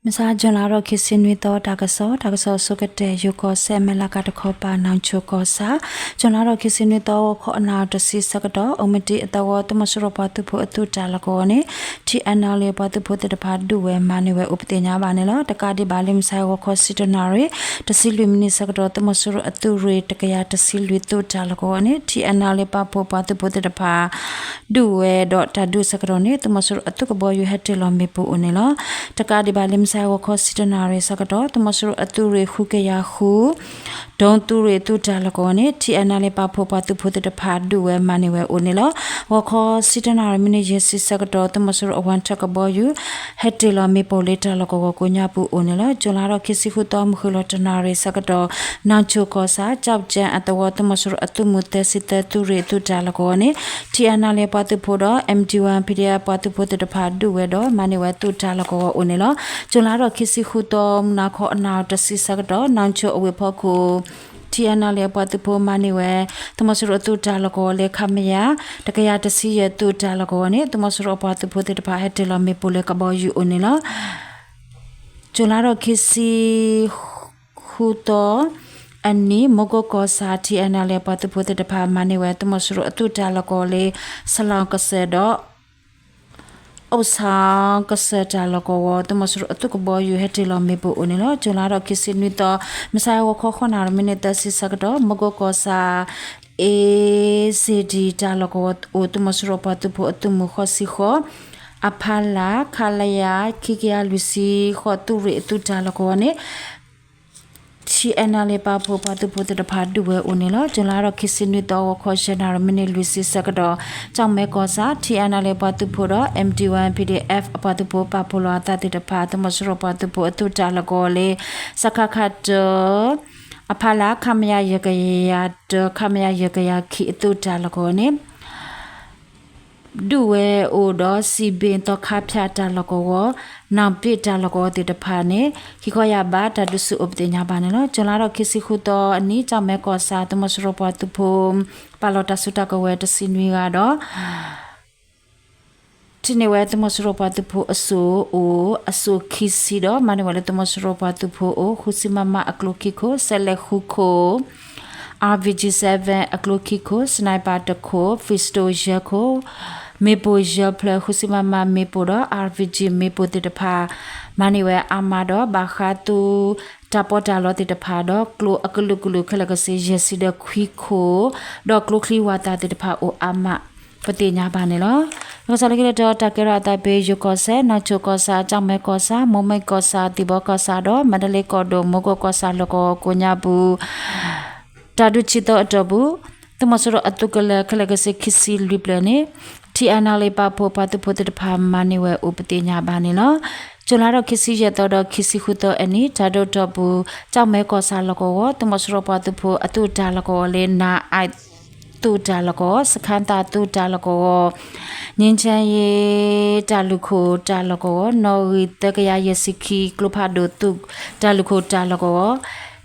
မုၢ်ဆါ June လါထီၣ်ခံဆံနွံသီ တၢ်ကစီၣ်, တၢ်ကစီၣ်အဆိကတၢၢ် ယိၤကီၢ်စဲၣ် မဲၣ်လးကးတခီပၤ နီၢ်ဆိၣ်ကီၢ်ဆၣ်, June လါထီၣ်ခံဆံနွံသီ ဂီၤခီအနၣ်တဆံဆၢကတီၢ် အိၣ်မတံအသဝီ သုးမီၤစိရိၤပှၤသုးဖိအသုးတၢ်လီၢ်ကဝီၤန့ၣ် ထံၣ်အဲၣ်နၣ်လ့ၣ် ပှၤသုးဖိသ့ၣ်တဖၣ်ဒုးဝဲမၤန့ၢ်ဝဲအိၣ်ပသ့ၣ်ညါဘၣ်န့ၣ်လီၤ. တကးဒံးဘၣ်လၢမုၢ်ဆါဂီၤခီဆံတၢနၣ်ရံၣ် တဆံလွံၢ်မံးနံးဆၢကတီၢ် သုးမီၤစိရိၤအသုးရ့ၣ်တကယၤတဆံလွံၢ်သုးတၢ်လီၢ်ကဝီၤန့ၣ် ထံၣ်အဲၣ်နၣ်လ့ၣ်ပာ်ဖှိၣ်ပှၤသုးဖိသ့ၣ်တဖၣ် ဒုးဝဲဒီးတၢ်ဒုးဆၢကတီၢ်န့ၣ် သုးမီၤစိရိၤအသုးကဘီယူၤဟဲတ့ၢ်လီၤမ့ၣ်ပိၢ်အိၣ်န့ၣ်လီၤ. တကးဒံးဘၣ်လၢမုၢ်ဆါဂီၤခီဆံတၢနၣ်ရံၣ်ဆၢကတီၢ် သုးမီၤစိရိၤအသုးရ့ၣ်ဃုကယၤဃု ဒိသုးရ့ၣ်သုးတၢ်လီၢ်ကဝီၤန့ၣ် ထံၣ်အဲၣ်နၣ်လ့ၣ်ပာ်ဖှိၣ်ပှၤသုးဖိသ့ၣ်တဖၣ်ဒုးဝဲမၤန့ၢ်ဝဲအိၣ်န့ၣ်လီၤ. ဂီၤခီဆံတၢနၣ်ရံၣ်မံးနံးယဲၢ်ဆံဆၢကတီၢ် သုးမီၤစိရိၤအဝဲထၢၣ်ကဘီယူၤ ဟဲတ့ၢ်လီၤမ့ၣ်ပိၢ်လၢတၢ်လီၢ်ကဝီၤကိးညါပူၤအိၣ်န့ၣ်လီၤ. ကၠူၤလါထီၣ်ခံဆံဃုသီ မုၢ်ဃုလီၤတနၣ်ရံၣ်ဆၢကတီၢ် နီၢ်ဆိၣ်ကီၢ်ဆၣ် ကၠီၣ်ကၠၢၣ်အသဝီ သုးမီၤစိရိၤအသုးမုၢ်သၢဆံသၢသုးရ့ၣ်သုးတၢ်လီၢ်ကဝီၤန့ၣ် ထံၣ်အဲၣ်နၣ်လ့ၣ်ပှၤသုးဖိဒီး M D Y PDF ပှၤသုးဖိသ့ၣ်တဖၣ်ဒုးဝဲဒီးမၤန့ၢ်ဝဲသုးတၢ်လီၢ်ကဝီၤအိၣ်န့ၣ်လီၤ. ကၠူၤလါထီၣ်ခံဆံဃုသီ မုၢ်နၤခီအနၣ်တဆံဆၢကတီၢ် နီၢ်ဆိၣ်အဝ့ၢ်ဖီခိၣ် ထံၣ်အဲၣ်နၣ်လ့ၣ်ပှၤသုးဖိမၤန့ၢ်ဝဲ သုးမီၤစိရိၤအသုးတၢ်လီၢ်ကဝီၤလၢ ခမရ တကယၤတဆံယဲၢ်သုးတၢ်လီၢ်ကဝီၤန့ၣ် သုးမီၤစိရိၤအပှၤသုးဖိသ့ၣ်တဖၣ်ဟဲတ့ၢ်လီၤမ့ၣ်ပိၢ်လၢကဘီယူၤအိၣ်န့ၣ်လီၤ. ကၠူၤလါထီၣ်ခံဆံ ဃုသီအနံၤ မူကိၢ်ကီၢ်ဆၣ် ထံၣ်အဲၣ်နၣ်လ့ၣ်ပှၤသုးဖိသ့ၣ်တဖၣ်မၤန့ၢ်ဝဲ သုးမီၤစိရိၤအသုးတၢ်လီၢ်ကဝီၤလၢ ဆလီၣ်ကစၢၢ်ဒီး အိၣ်ဆၣ်ကစၢၢ်တၢ်လီၢ်ကဝီၤ သုးမီၤစိရိၤအသုးကဘီယူၤဟဲတ့ၢ်လီၤမ့ၣ်ပိၢ်အိၣ်န့ၣ်လီၤ. ကၠူၤလါထီၣ်ခံဆံနွံသီ မုၢ်ဆါဂီၤခီဃိးနၣ်ရံၣ်မံးနံးသၢဆံဆၢကတီၢ် မူကိၢ်ကီၢ်ဆၣ် A Z D တၢ်လီၢ်ကဝီၤအိၣ် သုးမီၤစိရိၤပှၤသုးဖိအသုးမုၢ်ဃိးဆံဃိး အဖီလာ် ခလရ ခံကယၤလွံၢ်ဆံဃိးသုးရ့ၣ်အသုးတၢ်လီၢ်ကဝီၤန့ၣ် ထံၣ်အဲၣ်နၣ်လ့ၣ်ပာ်ဖှိၣ် ပှၤသုးဖိသ့ၣ်တဖၣ်ဒုးဝဲအိၣ်န့ၣ်လီၤ. ကၠူၤလါထီၣ်ခံဆံနွံသီ ဂီၤခီယဲၢ်နၣ်ရံၣ်မံးနံးလွံၢ်ဆံဆၢကတီၢ် ကၠီၣ်မဲကီၢ်ဆၣ် ထံၣ်အဲၣ်နၣ်လ့ၣ်ပှၤသုးဖိဒီး M D Y PDF အပှၤသုးဖိပာ်ဖှိၣ်လီၤအသးသ့ၣ်တဖၣ် သုးမီၤစိရိၤပှၤသုးဖိအသုးတၢ်လီၢ်ကဝီၤလၢ စကခ တၢ အဖီလာ် ခမရ ယဲၢ်ကယၤတၢ ခမရ ယဲၢ်ကယၤခံအသုးတၢ်လီၢ်ကဝီၤန့ၣ် ဒုးဝဲအိၣ်ဒီး စံးဘ့ၣ်သီခါဖၠၣ်တၢ်လီၢ်ကဝီၤ, နၢ်ဘ့ၣ်တၢ်လီၢ်ကဝီၤသ့ၣ်တဖၣ်န့ၣ် ခံခီယၢ်ဘး တၢ်ဒုးဆူၣ်အိၣ်ပသ့ၣ်ညါဘၣ်န့ၣ်လီၤ. ကၠူၤလါထီၣ်ခံဆံဃုသီအနံၤ ကၠီၣ်မဲကီၢ်ဆၣ် သုးမီၤစိရိၤပှၤသုးဖိ ပာ်လီၤတၢ်စုတၢ်ကဝဲၤတဆံနွံဂၤဒီး ထံၣ်န့ၢ်ဝဲသုးမီၤစိရိၤပှၤသုးဖိအစိၣ်အိၣ် အစိၣ်ခံဆံဒီး မၤန့ၢ်ဝဲလၢသုးမီၤစိရိၤပှၤသုးဖိအိၣ် ဃုဆံ MM အကျိခံခိၣ်, စဲးလဲးဃုခိၣ်, R P G seven အကျိခံခိၣ်, sniper တခိၣ်, pistol ယဲၢ်ခိၣ်, မ့ၣ်ပိၢ်ယဲၢ်ဖျၢၣ်, ဃုဆံ MM မ့ၣ်ပိၢ်ဒီး R P G မ့ၣ်ပိၢ်သ့ၣ်တဖၣ် မၤန့ၢ်ဝဲအါမးဒီး ဘၣ်ဃးသုးတၢ်ပီးတၢ်လီသ့ၣ်တဖၣ်ဒီး ကျိအကလုာ်ကလုာ် ခဲလၢာ်ခဲဆ့ ယဲၢ်ဆံဒီးခွံခိၣ်, ဒီးကျိချံဝးသးသ့ၣ်တဖၣ်အိၣ်အါမး ပသ့ၣ်ညါဘၣ်န့ၣ်လီၤ. ကစီၣ်လၢခံတတီၤ တၢ်ကဲထီၣ်အသးဖဲ ယိၤကီၢ်စဲၣ်, နီၢ်ဆိၣ်ကီၢ်ဆၣ်, ကၠီၣ်မဲကီၢ်ဆၣ်, မိၢ်မ့ၢ်ကီၢ်ဆၣ်, သံၣ်ဘီကီၢ်ဆၣ်ဒီး မါဒလ့ကီၢ်ဒိၣ် မူကိၢ်ကီၢ်ဆၣ်လီၢ်ကဝီၤကိးညါပူၤ တၢ်ဒုးဆံသီအတီၢ်ပူၤ သုးမီၤစိရိၤအသုးကလၢၤခဲလၢာ်ခဲဆ့ခံဆံလွံၢ်ဖျၢၣ်န့ၣ် ထံၣ်အဲၣ်နၣ်လ့ၣ်ပာ်ဖှိၣ်ပှၤသုးဖိသ့ၣ်တဖၣ်မၤန့ၢ်ဝဲအိၣ်ပသ့ၣ်ညါဘၣ်န့ၣ်လီၤ. ကၠူၤလါထီၣ်ခံဆံယဲၢ်သီဒီးခံဆံဃုသီအနံၤ တၢ်ဒုးတီၢ်ပူၤ ကၠီၣ်မဲကီၢ်ဆၣ်လီၢ်ကဝီၤ သုးမီၤစိရိၤပှၤသုးဖိအသုးတၢ်လီၢ်ကဝီၤလၢ နၢ်အသုးတၢ်လီၢ်ကဝီၤ, စခန်းသာသုးတၢ်လီၢ်ကဝီၤ, ငြိမ်းချမ်းရေးတၢ်လုၢ်ခိၣ်တၢ်လီၢ်ကဝီၤ, နီၣ်ဂံၢ်သၢကယၤယဲၢ်ဆံခံ ကျိဖးဒိၣ်သုးတၢ်လုၢ်ခိၣ်တၢ်လီၢ်ကဝီၤ,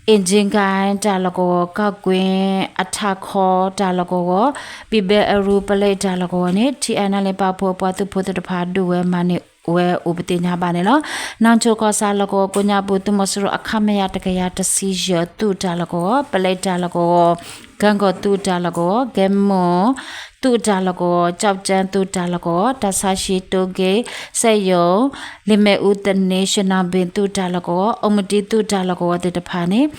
အ့ၣ်ကၠ့ကၣ်တၢ်လီၢ်ကဝီၤ, ကၣ်ကွ့ၣ်အထးခီတၢ်လီၢ်ကဝီၤ, ဘံၣ်ဘဲအရူပလဲတၢ်လီၢ်ကဝီၤန့ၣ် ထံၣ်အဲၣ်နၣ်လ့ၣ်ပာ်ဖှိၣ်ပှၤသုးဖိသ့ၣ်တဖၣ်ဒုးဝဲမၤန့ၢ်ဝဲအိၣ်ပသ့ၣ်ညါဘၣ်န့ၣ်လီၤ. နီၢ်ဆိၣ်ကီၢ်ဆၣ်လီၢ်ကဝီၤကိးညါပူၤ သုးမီၤစိရိၤအ ခမရ တကယၤတဆံယဲၢ်သုးတၢ်လီၢ်ကဝီၤ, ပလဲတၢ်လီၢ်ကဝီၤ, ကၣ်ကီၢ်သုးတၢ်လီၢ်ကဝီၤ, ကဲမိၢ်သုးတၢ်လီၢ်ကဝီၤ, ကၠီၣ်ကၠၢၣ်သုးတၢ်လီၢ်ကဝီၤ, တၢ်ဆါၡံတိက့ၣ်, စဲးယိၣ်, လ့မဲၣ်အူသန့, ရှနၣ်ဘ့ၣ်သုးတၢ်လီၢ်ကဝီၤ, အိၣ်မတံသုးတၢ်လီၢ်ကဝီၤသ့ၣ်တဖၣ်န့ၣ်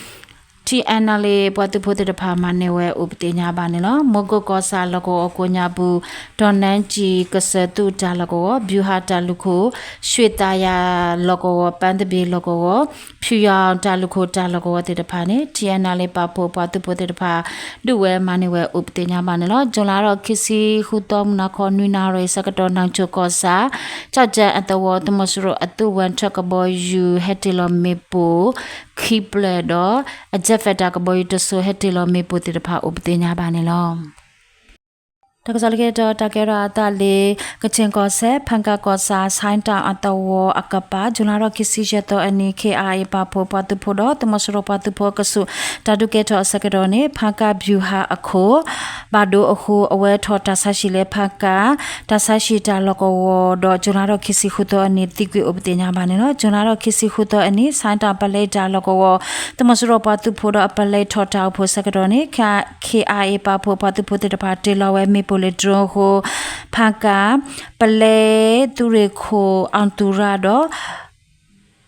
ထံၣ်အဲၣ်နၣ်လ့ၣ်ပှၤသုးဖိသ့ၣ်တဖၣ်မၤန့ၢ်ဝဲအိၣ်ပသ့ၣ်ညါဘၣ်န့ၣ်လီၤ. မူကိၢ်ကီၢ်ဆၣ်လီၢ်ကဝီၤကိးညါပူၤ ဒီၣ်နၢၣ်ကၠံၣ်ကစၢၢ်သုးတၢ်လီၢ်ကဝီၤ, ဗျူဟာတၢ်လုၢ်ခိၣ်, ရွှ့ၣ်သးယၤလီၢ်ကဝီၤ, ပန်းသပြေလီၢ်ကဝီၤ, ဖြူရောင်တၢ်လုၢ်ခိၣ်တၢ်လီၢ်ကဝီၤသ့ၣ်တဖၣ်န့ၣ် ထံၣ်အဲၣ်နၣ်လ့ၣ်ပာ်ဖှိၣ်ပှၤသုးဖိသ့ၣ်တဖၣ် ဒုးဝဲမၤန့ၢ်ဝဲအိၣ်ပသ့ၣ်ညါဘၣ်န့ၣ်လီၤ. ကၠူၤလါထီၣ်ခံဆံဃုသီ မုၢ်နၤခီနွံနၣ်ရံၣ်ဆၢကတီၢ် နီၢ်ဆိၣ်ကီၢ်ဆၣ် ကၠီၣ်ကၠၢၣ်အသဝီ သုးမီၤစိရိၤအသုးဝဲထၢၣ်ကဘီယူၤ ဟဲတ့ၢ်လီၤမ့ၣ်ပိၢ်ခံဖျၢၣ်ဒီး အ jet fighter ကဘီယူၤတစိၤ ဟဲတ့ၢ်လီၤမ့ၣ်ပိၢ်သ့ၣ်တဖၣ်အိၣ်ပသ့ၣ်ညါဘၣ်န့ၣ်လီၤ. တၢ်ကစီၣ်လၢခံတတီၤ တၢ်ကဲထီၣ်အသးလၢ ကချင်ကီၢ်စဲၣ် ဖၣ်ကၣ်ကီၢ်ဆၣ် ဆိုင်းတောင် အသဝီအကပၤ ဇွန်လါထီၣ်ခံဆံယဲၢ်သီအနံၤ ခ့ၣ်အဲၣ်ပာ်ဖှိၣ်ပှၤသုးဖိဒီး သုးမီၤစိရိၤပှၤသုးဖိအကဆူး တၢ်ဒုးကဲထီၣ်အဆၢကတီၢ်န့ၣ် ဖၣ်ကၣ်ဗျူဟာအခိၣ် ဘၣ်ဒိအဃိ အဝဲထီၣ်တၢ်ဆါဟံၣ်လၢဖၣ်ကၣ် တၢ်ဆါဟံၣ်တၢ်လီၢ်ကဝီၤဒီး ဇွန်လါထီၣ်ခံဆံဃုသီအနံၤ သံကွံာ်အိၣ်ပသ့ၣ်ညါဘၣ်န့ၣ်လီၤ. ဇွန်လါထီၣ်ခံဆံဃုသီအနံၤ ဆိုင်းတောင် ပလဲတၢ်လီၢ်ကဝီၤ သုးမီၤစိရိၤပှၤသုးဖိဒီးအပလဲထီၣ်တၢ်အိၣ်ဖှိၣ်ဆၢကတီၢ်န့ၣ် ခ့ၣ်အဲၣ်ပာ်ဖှိၣ်ပှၤသုးဖိသ့ၣ်တဖၣ် တ့ၢ်လီၤဝဲမ့ၣ်ပိၢ်လၢ drone အဃိ ဖၣ်ကၣ် ပလဲ သုးရ့ၣ်ခိၣ် အောင်သူရ ဒီး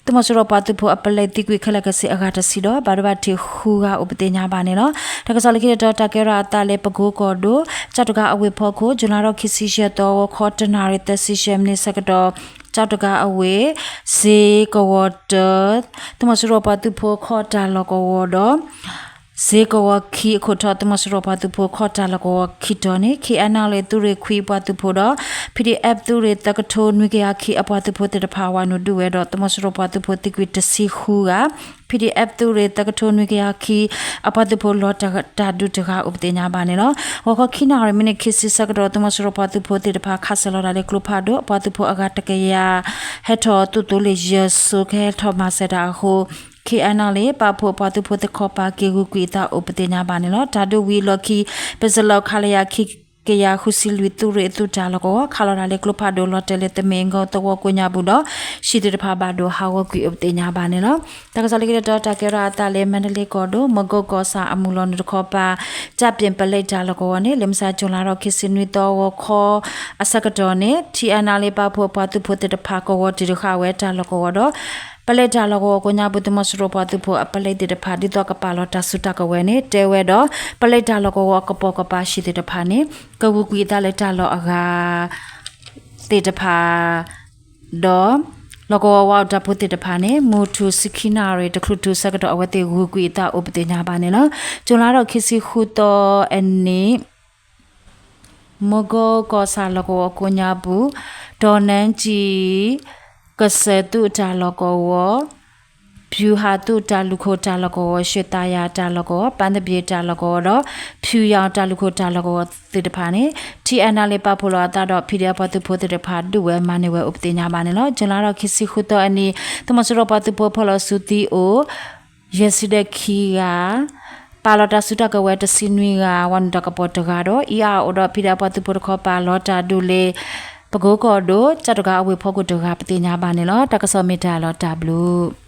သုးမီၤစိရိၤပှၤသုးဖိအပလဲသံကွံာ်ခဲလၢာ်ကဆ့အဂၤတဆံဒီး ဘၣ်ဒိဘၣ်ထံးဃုဂၤအိၣ်ပသ့ၣ်ညါဘၣ်န့ၣ်လီၤ. တၢ်ကစီၣ်လၢခံတတီၤ တၢ်ကဲထီၣ်အသးလၢ ပကိကီၢ်ဒိၣ် ကၠီၣ်တဂၤအဝ့ၢ်ဖီခိၣ် ဇွန်လါထီၣ်ခံဆံယဲၢ်သီ ဂီၤခီတနၣ်ရံၣ်သၢဆံယဲၢ်မံးနံးဆၢကတီၢ် ကၠီၣ်တဂၤအဝ့ၢ် စ့ကဝီၤတၢ သုးမီၤစိရိၤပှၤသုးဖိခီၣ်တၢ်လီၢ်ကဝီၤဒီး စ့ကဝီၤခံအခိၣ်ထီၣ် သုးမီၤစိရိၤပှၤသုးဖိခီၣ်တၢ်လီၢ်ကဝီၤခံတီၤန့ၣ် ခ့ၣ်အဲၣ်နၣ်လ့ၣ် သုးရ့ၣ်ခွံပှၤသုးဖိဒီး ပီၣ်ဒီၣ်အဲၣ် သုးရ့ၣ်သၢကထိနွံကယၤခံအပှၤသုးဖိသ့ၣ်တဖၣ် ဝၤနုာ်ဒုးဝဲဒီး သုးမီၤစိရိၤပှၤသုးဖိသံကွံာ်တဆံဃုဂၤ ပီၣ်ဒီၣ်အဲၣ် သုးရ့ၣ်သၢကထိနွံကယၤခံ အပှၤသုးဖိလီၤတၢ်ဒုးတဂၤအိၣ်ပသ့ၣ်ညါဘၣ်န့ၣ်လီၤ. ဂီၤခီခံနၣ်ရံၣ်မံးနံးခံဆံဆၢကတီၢ် သုးမီၤစိရိၤပှၤသုးဖိသ့ၣ်တဖၣ် ခးစၢၤလီၤတၢ်လၢကျိဖးဒိၣ် အပှၤသုးဖိအဂၤတကယၤ ဟဲထီၣ်သုးသိလ့ၣ်ယဲၢ်စိၤ ကဟဲထီၣ်မၤစၢၤတၢ်အဃိ ခ့ၣ်အဲၣ်နၣ်လ့ၣ် ပာ်ဖှိၣ်အပှၤသုးဖိသ့ၣ်တဖၣ် က့ၤဂုာ်ကွံာ်အသးအိၣ်ပသ့ၣ်ညါဘၣ်န့ၣ်လီၤ. တၢ်ဒုးဝံၤအလီၢ်ခံ ပစလီၢ် ခလရ ခံကယၤဃုဆံလွံၢ် သုးရ့ၣ်အသုးတၢ်လီၢ်ကဝီၤ ခးလီၤတၢ်လၢကျိဖးဒိၣ် လီၤတဲာ်လၢသမဲၣ်အၢသဝီကိးညါပူၤဒီး ဟံၣ်သ့ၣ်တဖၣ်ဘၣ်ဒိဟးဂီၤကွံာ်အိၣ်ပသ့ၣ်ညါဘၣ်န့ၣ်လီၤ. တၢ်ကစီၣ်လၢခံတတီၤ တၢ်ကဲထီၣ်အသးလၢ မါဒလ့ကီၢ်ဒိၣ် မကိကီၢ်ဆၣ်အမုၢ်လီၤနုာ်တခီပၤ ကၠၣ်ပၠ့ၣ်ပလဲတၢ်လီၢ်ကဝီၤန့ၣ် လၢမုၢ်ဆါ ဇွန်လါထီၣ်ခံဆံနွံသီ ဂီၤခီအဆၢကတီၢ်န့ၣ် ထံၣ်အဲၣ်နၣ်လ့ၣ် ပာ်ဖှိၣ်အပှၤသုးဖိသ့ၣ်တဖၣ်ကဝီၤတံၢ်တဃာ်ဝဲတၢ်လီၢ်ကဝီၤဒီး ပလဲတၢ်လီၢ်ကဝီၤကိးညါပူၤ သုးမီၤစိရိၤပှၤသုးဖိအပလဲသ့ၣ်တဖၣ် ဒ်သိးကပာ်လီၤတၢ်စုတၢ်ကဝဲၤန့ၣ် တဲဝဲဒီး ပလဲတၢ်လီၢ်ကဝီၤအကပိာ်ကပၤဟံၣ်သ့ၣ်တဖၣ်န့ၣ် ကဂုာ်ကွံာ်အသးလၢတၢ်လီၢ်အဂၤ သ့ၣ်တဖၣ် ဒီး လီၢ်ကဝီၤဝါအုးတၢ်ဖိသ့ၣ်တဖၣ်န့ၣ် မုၢ်ထူၣ်ဆံခံနၣ်ရံၣ် တချုးထူၣ်ဆၢကတီၢ် အဝဲသ့ၣ်ဂုာ်ကွံာ်အသးအိၣ်ပသ့ၣ်ညါဘၣ်န့ၣ်လီၤ. ဇွန်လါထီၣ်ခံဆံဃုသီအနံၤ မကိကီၢ်ဆၣ်လီၢ်ကဝီၤကိးညါပူၤ ဒီးနၢကံၣ် ကစၢၢ်သုးတၢ်လီၢ်ကဝီၤ ဗျူဟာသုးတၢ်လုၢ်ခိၣ်တၢ်လီၢ်ကဝီၤ ရွှေသာယာတၢ်လီၢ်ကဝီၤ ပန်းသပြေတၢ်လီၢ်ကဝီၤဒီး ဖြူရောင်တၢ်လုၢ်ခိၣ်တၢ်လီၢ်ကဝီၤသ့ၣ်တဖၣ်န့ၣ် ထံၣ်အဲၣ်နၣ်လ့ၣ် ပာ်ဖှိၣ်လီၤအသးဒီး ဖံးဒဲး အပှၤသုးဖိသ့ၣ်တဖၣ် ဒုးဝဲမၤန့ၢ်ဝဲအိၣ်ပသ့ၣ်ညါဘၣ်န့ၣ်လီၤ. ဇွန်လါထီၣ်ခံဆံဃုသီအနံၤ သုးမီၤစိရိၤပှၤသုးဖိဖီၣ်လီၤစုသံအိၣ် ယဲၢ်ဆံဒီးခံဂၤ ပာ်လီၤတၢ်စုတၢ်ကဝဲၤတဆံနွံဂၤ ဝၤနုာ်တၢ်ကပီၤတဂၤဒီး အံၤအအိၣ်ဒီး ဖံးဒဲး အပှၤသုးဖိတခီပၤ လီၤတၢ်ဒုးလၢ ပကိကီၢ်ဒိၣ် ကၠီၣ်တဂၤအဝ့ၢ်ဖီခိၣ်တဂၤ ပသ့ၣ်ညါဘၣ်န့ၣ်လီၤ. တၢ်ကစီၣ်မ့ၢ်တၢ်လီၤတၢ်ဘျုး